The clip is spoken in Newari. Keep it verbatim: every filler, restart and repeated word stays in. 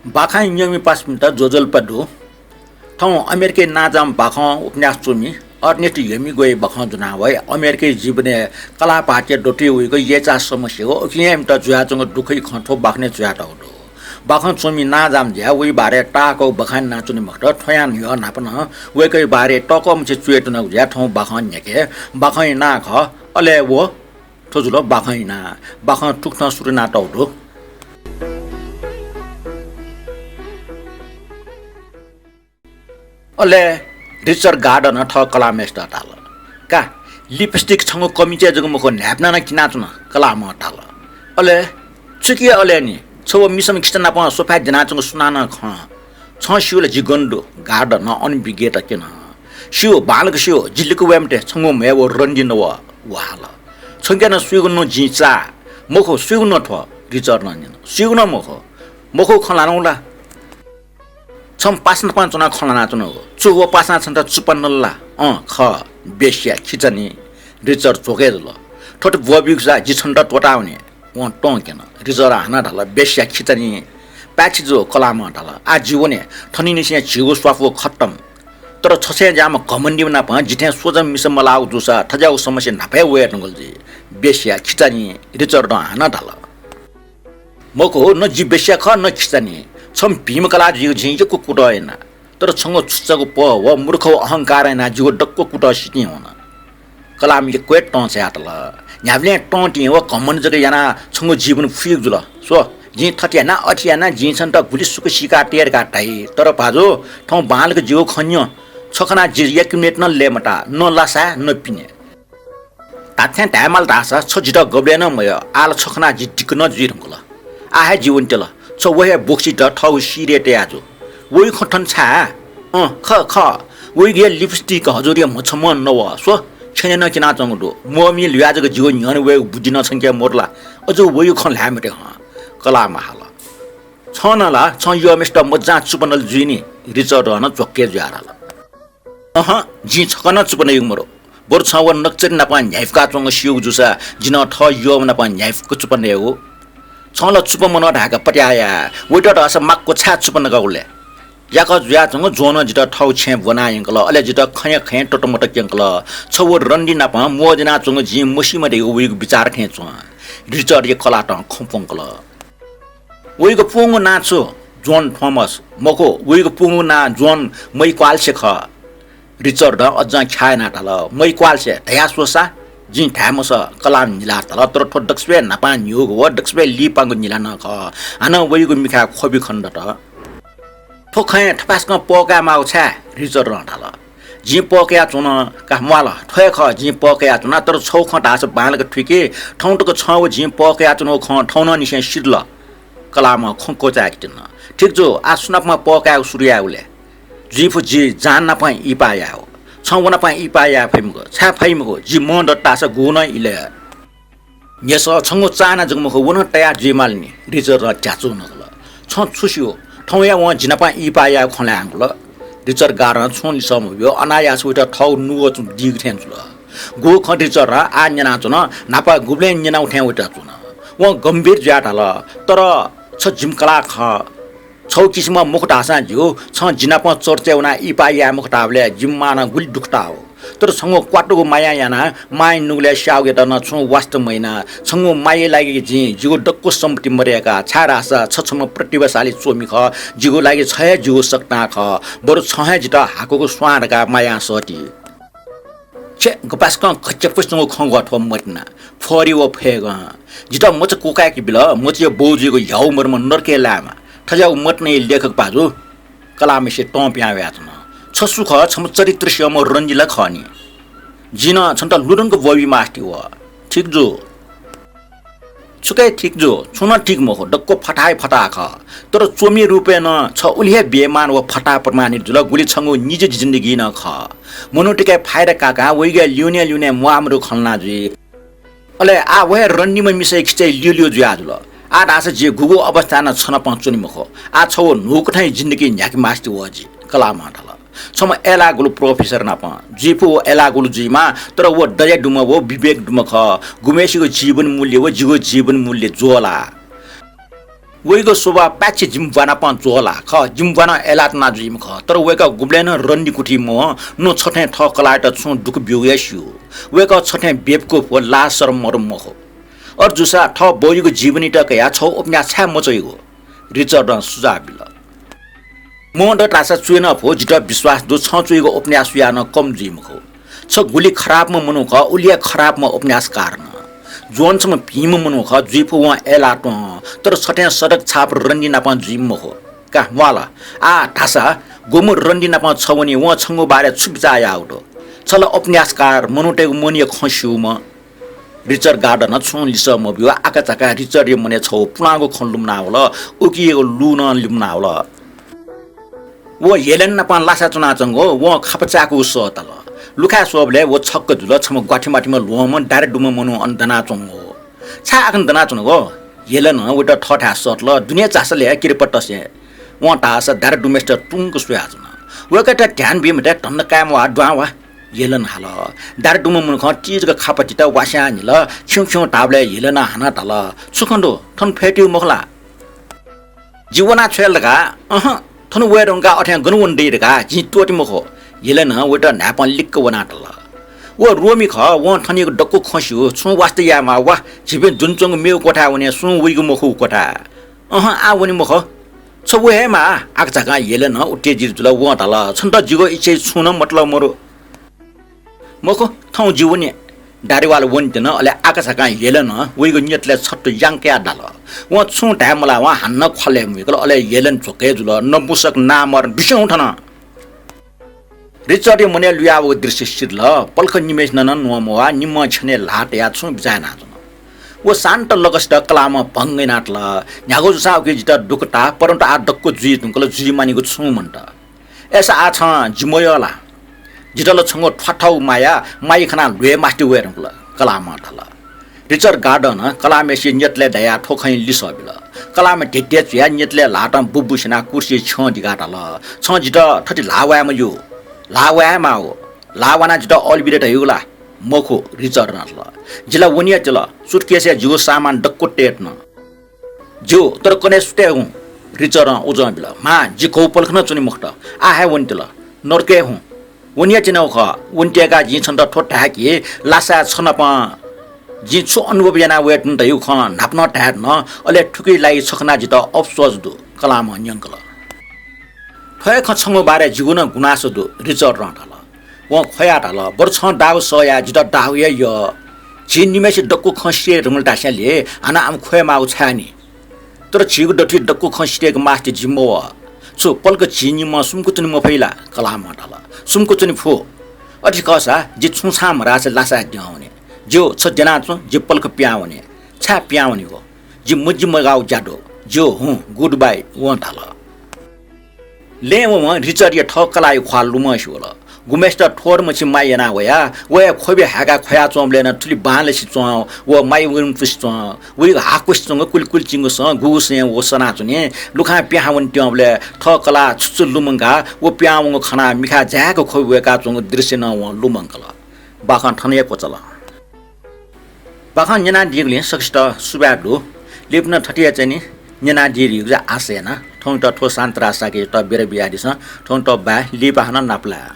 बाखं न्यंमि पासापिन्त ज्वजलपा दु। थौं अमेरिकी नांजाःम्ह बाखं उपन्यास च्वमि अर्नेस्ट हेमिंग्वे बाखं ज्वनाः वये। अमेरिकी जीवनय् कलाः पाःचे दतुइ वइगु यय्चाः समस्या व उकिं इमित जुयाच्वंगु दुःखया खँ थ्व बाखनय् च्वयातःगु दु। बाखं च्वमि नांजाःम्ह जुयाः वइ बारे ताःहाकःगु बखान यानाच्वने मखुत, थ्व यानाः न्ह्यः न्हापां नं वय्कःया बारे तःकःमिसे च्वयातःगु जुयाः थौं बाखं न्ह्याके। बाखंया नां खः अले व। थ्व जुल बाखंया नां। बाखं थुकथं सुरु यानातःगु दु। अले रिचर्ड गार्डनं थः कलाःम्हय्सित धाल, "का, लिपस्टिक छंगु कमिचय् जक मखु, न्हाय्पनं नं किनाच्वन।" कलाःम्हं धाल, "अले छु कि अले नि, छ व मिसाम्ह खिचा नाप सोफाय् द्यनाच्वंगु सुनानं खं? छं स्यू ला जि गन दु?" गार्डनं अनभिज्ञता क्यन। "स्यू, बांलाक स्यू, जि लिक्क वये मते, छंगु म्हय् व रन्डी नव।" व हाल, "छंके नं सुइगु नं जिं चाः।" "मखु, सुइगु नं थ्व?" रिचर्डं न्यन। "सुइगु नं मखु।" "मखु, खँ ल्हानागु ला?" "छम्ह पासा नाप च्वनाः खँ ल्हानाच्वनागु। छु व पासां छन्त चुप्पा नल ला?" "अँ, खः।" "बेस्या खिचा नि।" रिचर्ड झोके जुल। "थथे ब्वःब्यूसा जि छन्त त्वःतावने।" वं तं क्यन। रिचर्डं हानं धाल, "बेस्या खिचा नि।" "पाय्छि जु।" कलाःम्हं धाल, "आः जि वने। थनिंनिसें झीगु स्वापू खत्तम। तर छसें ज्याःम्ह घमण्डीम्ह नाप जिथें स्वजम्ह मिसा मलाःगु जूसा थज्याःगु समस्या न्हापा हे वये धुंकल जुइ।" "बेस्या खिचा नि।" रिचर्डं हानं धाल। "मखु, न जि बेस्या खः, न खिचा नि। छम्ह भिंम्ह कलाः जुइगु जिं यक्व कुतः याना। तर छंगु छुच्चागु पह व मूर्खगु अहंकारं यानाः जिगु दक्व कुतः सितिं वन।" कलाःम्ह यक्व हे तं छ्वयातल। न्ह्याबलें तं तिं व घमण्ड जक यानाः छंगु जीवन फुइगु जुल। स्व, जिं थथे याना, अथे याना, जिं छन्त गुलि सुख सीका तये धकाः धाइ। तर भाजु, थौं बांलाक जिगु खँ न्यँ। छ खनाः जि एक मिनेट नं लय् मताः, न लासाय्, न पिने। धात्थें धायेमाल धाःसा छ जितः गबलें नं मयः। आः ला छ खनाः जि दिक्क नं जुइ धुंकल। आः हे जि वनेत्यल। छ व हे बोक्सीत थःगु सिरय् तया जु। वइगु खँ थन छाय्? अँ, खः, खः। वइगु हे लिपस्टिक हजुरया म्हछम्हं नव। स्व, छेँय् नं किनाच्वंगु दु। म्वःमि ल्हुयाः जक जिगु न्ह्यःने वयेगु बुद्धि नं छंके मदु ला? अझ वइगु खँ ल्हाये मते हं। कलाःम्हं हाल। छं नं ला, छं यःम्हय्सित मज्जां चुप्पा नल जुइ नि। रिचर्डं नं च्वक्क जुयाः धाल। अहँ, जिं छकः नं चुप्पा नइगु मदु। बरु छं व नक्चरी नाप न्ह्याइपुकाच्वंगु स्यूगु जूसा जि नं थः यःम्ह नाप न्ह्याइपुक चुप्पा नयेगु। छं ला चुप्पा मनः धाय्क पत्याः याये। वइत धाःसा माक्व छाय् चुप्पा नकागु ले? याकः जुयाच्वंगु ज्वं नं जितः थःगु छेँय् ब्वना यंकल, अले जितः खँय् खँय् ततमत क्यंकल। छ व रन्डी नाप म्वःद्यनाच्वंगु जिं मस्यूम्ह धइगु वइगु बिचाः थें च्वं। रिचर्डया कलातं खँ प्वंकल। वइगु पूंगु नां छु? Zone Thomas. मखु, वइगु पूंगु नां जोन मैक्वाल्से खः। रिचर्डं अज्जं ख्याः यानाः धाल, "मैक्वाल्से धयाः स्वसा?" "जिं धाये मसः।" कलाःम्हं निलाः धाल, तर थ्व दक्वसिबय् न्हापां न्ह्यूगु व दक्वसिबय् लिपांगु निला नं खः। हानं वइगु मिखाय् ख्वबि खनेदत। "थ्व खँय् थपाय्सकं पः कायेमाःगु छाय्?" रिचर्डं धाल। "जिं पः कयाच्वन का, म्वाल, थ्व हे खः, जिं पः कयाच्वना, तर छगू खँ धाःसा बांलाक थुइकि, थौं तक छं व जिं पः कयाच्वनागु खँ थौंनंनिसें सिधल।" कलाःम्हं खँ क्वचाय्के तिनि। "ठीक जू, आः सुनापं पः कायेगु सुरु यायेगु ले?" "जुइफु, जि जान नाप इहिपाः यायेगु। छं व नाप इहिपाः याये फइ मखु। छाय् फइ मखु? जि मं दत धाःसा गुगु नं इलय् न्ह्यसः छंगु चाःना जक मखु, व नं तयाः जुइमाल नि।" रिचर्डं ध्याचु नकल। "छं छु स्यू? थौंया वं जि नाप इहिपाः यायेगु खँ ल्हाये धुंकल।" रिचर्ड गार्डनं छुं लिसः मब्यू, अनायास वइत थःगु नुगः दीगु थें जुल। गुगु खँ रिचर्डं आः न्यनाच्वन, न्हापा गुबलें न्यनागु थें वइत च्वन। वं गम्भीर जुयाः धाल, "तर छ जिमि कलाः खः। छगू किसिमं मखु धाःसां ज्यू, छं जि नाप चर्चय् वनाः इहिपाः याये मखु धाःबलय् जिमि मां नं गुलि दुःख ताः। तर छंगु क्वातुगु मायां यानाः मांया नुगलय् स्याःगुयात नं छुं वास्ता मयाना। छंगु मांया लागि जिं जिगु दक्व सम्पत्ति मदय्का, छाय्धाःसा छ छम्ह प्रतिभाशाली च्वमि खः। जिगु लागि छ हे जिगु सकतां खः। बरु छं हे जितः हाकःगु स्वां धकाः मायां सःति।" छे, गपाय्सकं घच्यापुच्यांगु खँ ग्वः थ्व मतिना। फरि व फय्गं। जितः मचा क्वकाय्के बिल, मचाया बौ जुइगु ह्याउ मदुम्ह नरकय् लायेमा। थज्याःगु मतिनाया लेखक भाजु। कलाःम्हसे तं पिहां वयाच्वन। छ सु खः? छम्ह चरित्र स्यंम्ह रन्डी ला खः नि। जिं नं छन्त लुधंक ब्वःबी मास्ति वः। ठीक जू। छुकय् ठीक जू, छुं नं ठीक मखु, दक्व फताहाया फताहा खः। तर च्वमि रूपय् नं छ उलि हे बेमान व फताहा प्रमाणित जुल, गुलि छंगु निजी जिन्दगी नं खः। मनूतय्के फाइदा काकां वइगु ल्यूने ल्यूने म्वाःमदु खँ ल्हाना जुइ। अले आः व हे रन्डीम्ह मिसाया खिचय् ल्यूल्यू जुयाजुल। आः धाःसा जि गुगु अवस्थाय् नं छ नाप च्वने मखु। आः छगू न्हूकथंया जिन्दगी न्ह्याके मास्ति वः जि, कलाःम्हं धाल। छम्ह अय्लाःगुलु प्रोफेसर नाप। जुइफु व अय्लाःगुलु जुइमाः, तर व दया दुम्ह व विवेक दुम्ह खः। गुम्हय्सिगु जीवन मूल्य व जिगु जीवन मूल्य ज्वः ला? वइगु स्वभाव पाय्छि जिमि ब्वानापं ज्वःलाः खः, जिमि ब्वानं अय्लाः तनाः जुइम्ह खः, तर वय्कः गुबलें नं रन्डी कुथी मवं, नं छथें थः कलाःयात छुं दुःख ब्यूगु हे स्यू। वय्कः छथें बेवकुफ व लाज सरम मदुम्ह मखु। अथे जूसा थः बौयागु जीवनीत कयाः छगू उपन्यास छाय् मच्वइगु? रिचर्डं सुझाव बिल। मवं दु धाःसा च्वये नं फु, जितः विश्वास दु, छं च्वइगु उपन्यास सुयां नं कम जुइ मखु। छ गुलि खराबम्ह मनू खः, उलि हे खराबम्ह उपन्यासकार नं। जोन्स छम्ह भिंम्ह मनू खः, जुइफु वं अय्लाः त्वं, तर छथें सडक छाप रन्डी नाप जुइम्ह मखु। का म्वाः ला। आः धाःसा गुम्ह रन्डी नाप छ वनी, वं छंगु बारे छु बिचाः याःगु दु? छ ला उपन्यासकार, मनूतय्गु मनया खँ स्यूम्ह। रिचर्ड गार्डनं छुं लिसः मब्यूगु आकाझाकां रिचर्डया मनय् छगू पुलांगु खँ लुमनावल, उकियागु लू नं लुमनावल। व हेलन नाप लासाय् च्वनाच्वंगु वं खापा चाय्कूगु सः ताल। लुखाय् स्वःबलय् व छक्क जुल, छम्ह ग्वाथिमाथिम्ह ल्वहंम्ह दाह्री दुम्ह मनू अन दनाच्वंगु। छाय् आः अन दनाच्वनागु? हेलनं वयात थःथाय् सःतल, दुने झासँ ले किर्पटसे। वं धाःसा दाह्री दुम्हय्सित तुंक स्वयाच्वन। वय्कःयात ध्यान बी मते, धन्दा काये म्वाः, दुहां वा। हेलन हाल। दाह्री दुम्ह मनूखं तिजक खापा तित वास्यां न्हिल। खिउँ खिउँ धाःबलय् हेलनं हानं धाल, छु खँ दु? थन फ्यतुइ मखु ला? जि वना छ्वये ला धकाः? अहँ, थन वये धुंकाः अथें गन वने दइ धकाः जिं त्वःते मखु। हेलनं वयात न्हाय्पं लिक्क वनाः धाल। व रोमी खः, वं थनयागु दक्व खँ स्यू, छुं वास्ता याये म्वाः वा, झीपिं दुने च्वंगु मेगु क्वथाय् वने, सुं वइगु मखुगु क्वथाय्। अहँ, आः वने मखु। छ वये हे माः। आकाझाकां हेलनं उत्तेजित जुल। वं धाल, छन्त जिगु इच्छाया छुं नं मतलब मदु। मखु, थौं जि वने। दाह्रीवाला वनेत्यन, अले आकाझाकां हेलनं वइगु न्यतलय् छत्त यां कयाः दाल। वं छुं धाये मलावं हानं ख्वालय् मुइकल, अले हेलन झ्वकय् जुल। नपुंसक नामर बिस्युं थन। रिचर्डया मनय् लुयावःगु दृश्य सिधल। पलख निम्हय्सिनं नं न्ववाः मवः, निम्हं छेनय् ल्हाः तयाः छुं बिचाः यानाच्वन। व शान्त लकसित कलाःम्हं भंग यानाः धाल, न्ह्यागु जूसां उकिं जितः दुःख ताः, परन्तु आः दक्व जुइ धुंकल, जुइ मानिगु छुं मन्त। अय्सा आः छं जि मयः ला? जितः ला छंगु थ्वाथःगु माया, माया खनाः ल्वय् मास्ति वये धुंकल। कलाःम्हं धाल। रिचर्ड गार्डनं कलाःम्हय्सिया न्यतलय् दयाः थ्व खँया लिसः बिल। कलाःम्ह ध्येध्यें च्वयाः न्यतलय् ल्हातं बुब्बु स्यनाः कुर्सिया छ्यं दिकाः धाल, छं जितः थथे ल्हाः वाये मज्यू। ल्हाः वाये हे माःगु। ल्हाः वानाः जितः अःलि बिले धयागु ला? मखु, रिचर्डं धाल। जि ला वने हे तिल। सुटकेसय् जिगु सामान दक्व तयेत्यन। ज्यू, तर कन्हय् सुथय् हुँ। रिचर्डं उजं बिल। म्हा, जि घौ पलख नं च्वने मखुत। आः हे वने तिल। नरकय् हुँ। वने हे त्यनागु खः। वने त्यय्काः जिं छन्त थ्व धाये कि लासाय् छ नाप जिं छु अनुभव याना वये धुन धयागु खँ न्हापा नं धाये धुन, अले थुकिया लागि छ खनाः जितः अफसोस दु, कलाःम्हं न्यंकल। थ्व हे खँ छंगु बारे जिगु नं गुनासो दु, रिचर्डं धाल। वं ख्वयाः धाल, बरु छं दाःगु सह याये जितः दाःगु हे यः। झी निम्हय्सित दक्व खँ सिये धुंकल धासेंलि हानं आम ख्वये माःगु छाय् नि? तर झीगु दथुइ दक्व खँ सितेके मास्ति जि मवः। छु पलख झी निम्हं सुम्क च्वने मफइ ला? कलाःम्हं धाल। सुम्क च्वने फु। अथे खःसा जि छुं छां मधासे लासाय् द्यं वने। ज्यू, छ द्यनाच्वँ, जि पलख पिहां वने। छाय् पिहां वनेगु? जि मजिमगाःगु ज्या दु। ज्यू हुँ, गुड बाई, वं धाल। लँय् वंवं रिचर्डया थः कलाःया ख्वाः लुमंसे वल। गुम्हय्सित थोर मछि माया याना वयाः व हे ख्वबि हाय्काः ख्वयाच्वंबलय् नं थुलि बांलासे च्वं व माया वनेपुसे च्वं। वइगु हाकुसे च्वंगु कुलिकुलि चिंगु सँ गुगु सं व सनाच्वनी। लुखां पिहां वनेत्यंबलय् थः कलाः छु छु लुमंकाः व पिहां वंगु खनाः मिखाय् जाय्क ख्वबि वय्काच्वंगु दृश्य नं वं लुमंकल। बाखं थन हे क्वचाल। बाखं न्यनादीगुलिं सकसित सुभाय् दु। लिपिं नं थथे हे चाहिँ नि न्यनादी धइगु आशा याना। थौंयात थ्व शान्तराज शाक्ययात बिदा बियादिसँ। थौंयात बाय्, लिपा हानं नापलाये।